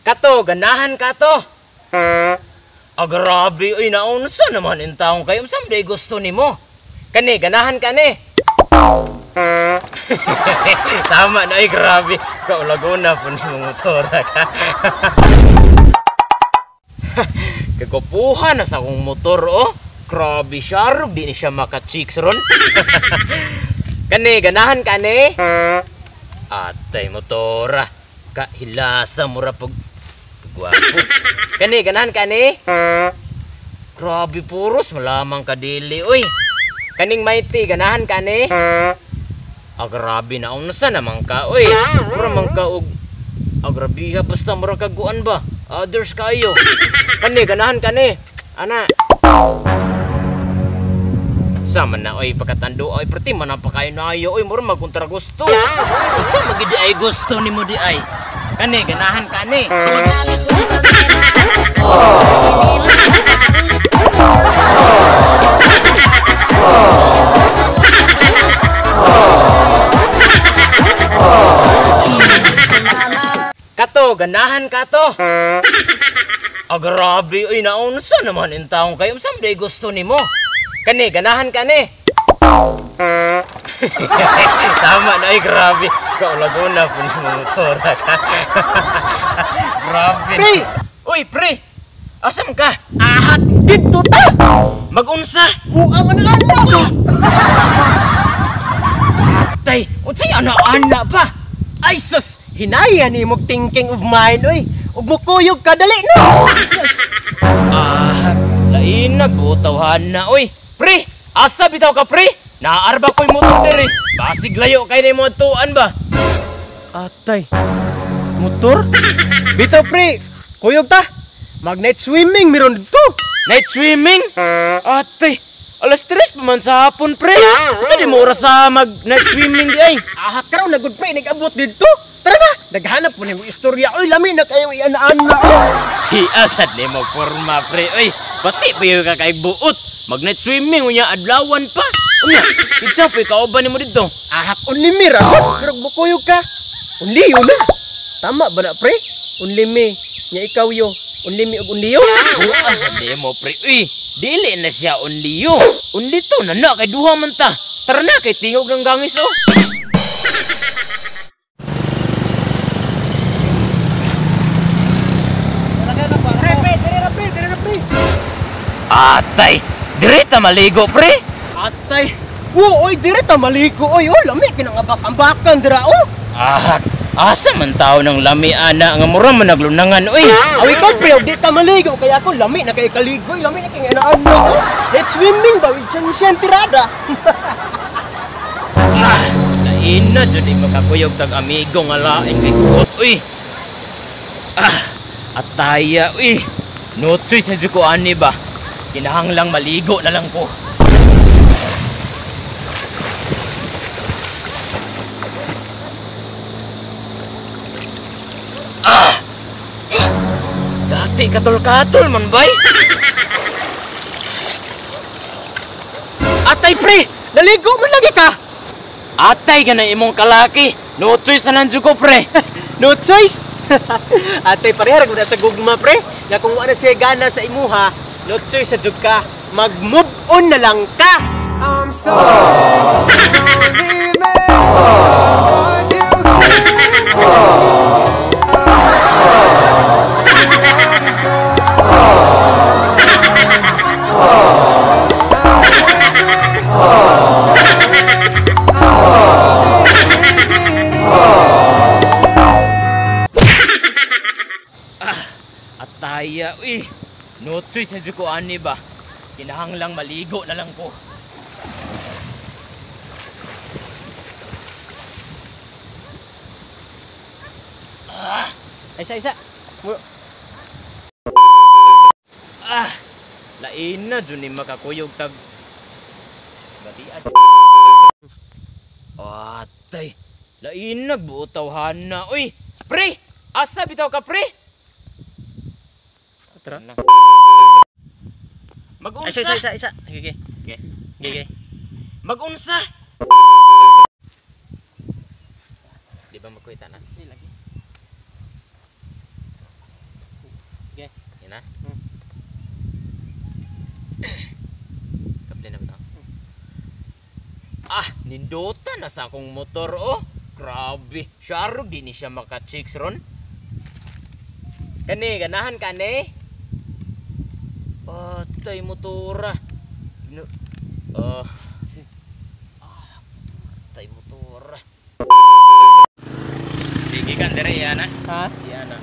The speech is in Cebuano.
Kato, ganahan ka to. Ah, grabe, uy, naunsa naman in taong kayo. Unsa man day gusto nimo? Kani, ganahan ka ni. Tama na, ay, grabe. Kaulaguna po ni motora ka. Kagapuhan na sa akong motor, oh. Grabe siya, rog, di ni siya maka-chicks ron. Kani, ganahan ka ni. Atay, motora. Kahilasa mura pag gwapo. Kani, ganahan ka ni. Grabe puros, malamang kadili, uy. Kaning mighty, ganahan ka ni. Ah, grabe na, unsa naman ka, uy. Mura man ka og ah, grabe ha, basta mura kaguan ba. Others kayo. Kani, ganahan ka ni. Ana. Sama na, oy, pagkatando, oy, perti man ang pakain na ayo, oy, mura magkontra gusto. Unsa magidi ay gusto nimo di ay? Kani, ganahan ka ni. Kato, ganahan ka to. Ah, grabe, oy, naunsa naman in taong kayo. Unsa man day gusto nimo? Kani, ganahan ka ni. Tama na, ay, grabe. Kaulaguna po ni motora ka. Grabe. Pre! Uy, pre! Asam ka? Ahak! Dito ta! Magunsa! Buang anak-anak ka! Atay! Unsay anak-anak pa? Ay sus! Hinaya ni mong thinking of mine, oy! Ug mukuyog ka, dali no! Yes. Ah, lain na, butawhan na, oy! Pre! Asa bitaw ka, pre? Naarba ko'y motor diri. Basig layo kay na imong tuan ba? Atay! Motor? Bitaw, pre! Kuyog ta! Mag night swimming meron dito! Night swimming? Atay! 3:00 pa man sa hapon, pre! Unsa di mo oras sa mag night swimming di ay? Ah, karon na gud pre, nag-abot dito! Tara na! Naghanap po nimo istorya. Oy, lami na kayong iana-ana. Si asad nimo forma, pre. Oy, pati pa yung kakaibuot. Mag night swimming unya adlawan pa. Unya, kinsa pa kauban nimo didto? Ahak only me ra. Pero bukuyog ka. Only yun na. Tama ba na, pre? Only me. Nya ikaw yo. Only me ug only yo. Asad nimo, pre. Uy, dili na siya only yo. Only to na na kay duha man ta. Tara na kay tingog ng gangis oh. Atay, dire ta maligo, pre. Atay. Wo, oy, dire ta maligo, oy. Oh, lami kinangabak-ambakan dira oh. Ah, asa man tao ng lami ana nga mura man naglunangan, oy. Aw ikaw pre, di ta maligo kaya ako lami na kay kaligo, lami na kay ana-ana. Oh. Let's swimming ba with syan tirada. Ah, lain na jud makakuyog tag amigo nga lain kay kuot, oy. Ah, ataya, oy. No choice na jud ko ani ba. Kinahanglang maligo na lang ko. Ah! Dati katol-katol man bay. Atay pre, naligo man lagi ka. Atay ka na imong kalaki. No choice na lang jud ko, pre. No choice. Atay pareha ra sa gugma, pre. Nga kung wala siya gana sa imuha, no choice sa jud ka, mag-move on na lang ka. I'm sorry, only man, want you Ataya, uy. No choice na jud ko ani ba. Kinahanglang maligo na lang ko. Ah! Isa, isa. Ah! Lain na jud ni makakuyog tag batian. Atay, lain na buotawhan na. Uy, pre! Asa bitaw ka, pre? Tara. Mag-unsa. Isa, isa, isa, isa. Gigi. Okay. Gigi. Mag-unsa. Di ba magkuita na? Di lagi. Sige. Yan na. Kapli na ba ito? Ah, nindota na sa akong motor oh. Grabe. Syaro di ni siya maka-chicks ron. Kani, ganahan ka ni? Patay motora. No. Ah. Ah, patay motora. Sige kan dire yan ah. Ha? Yan ah.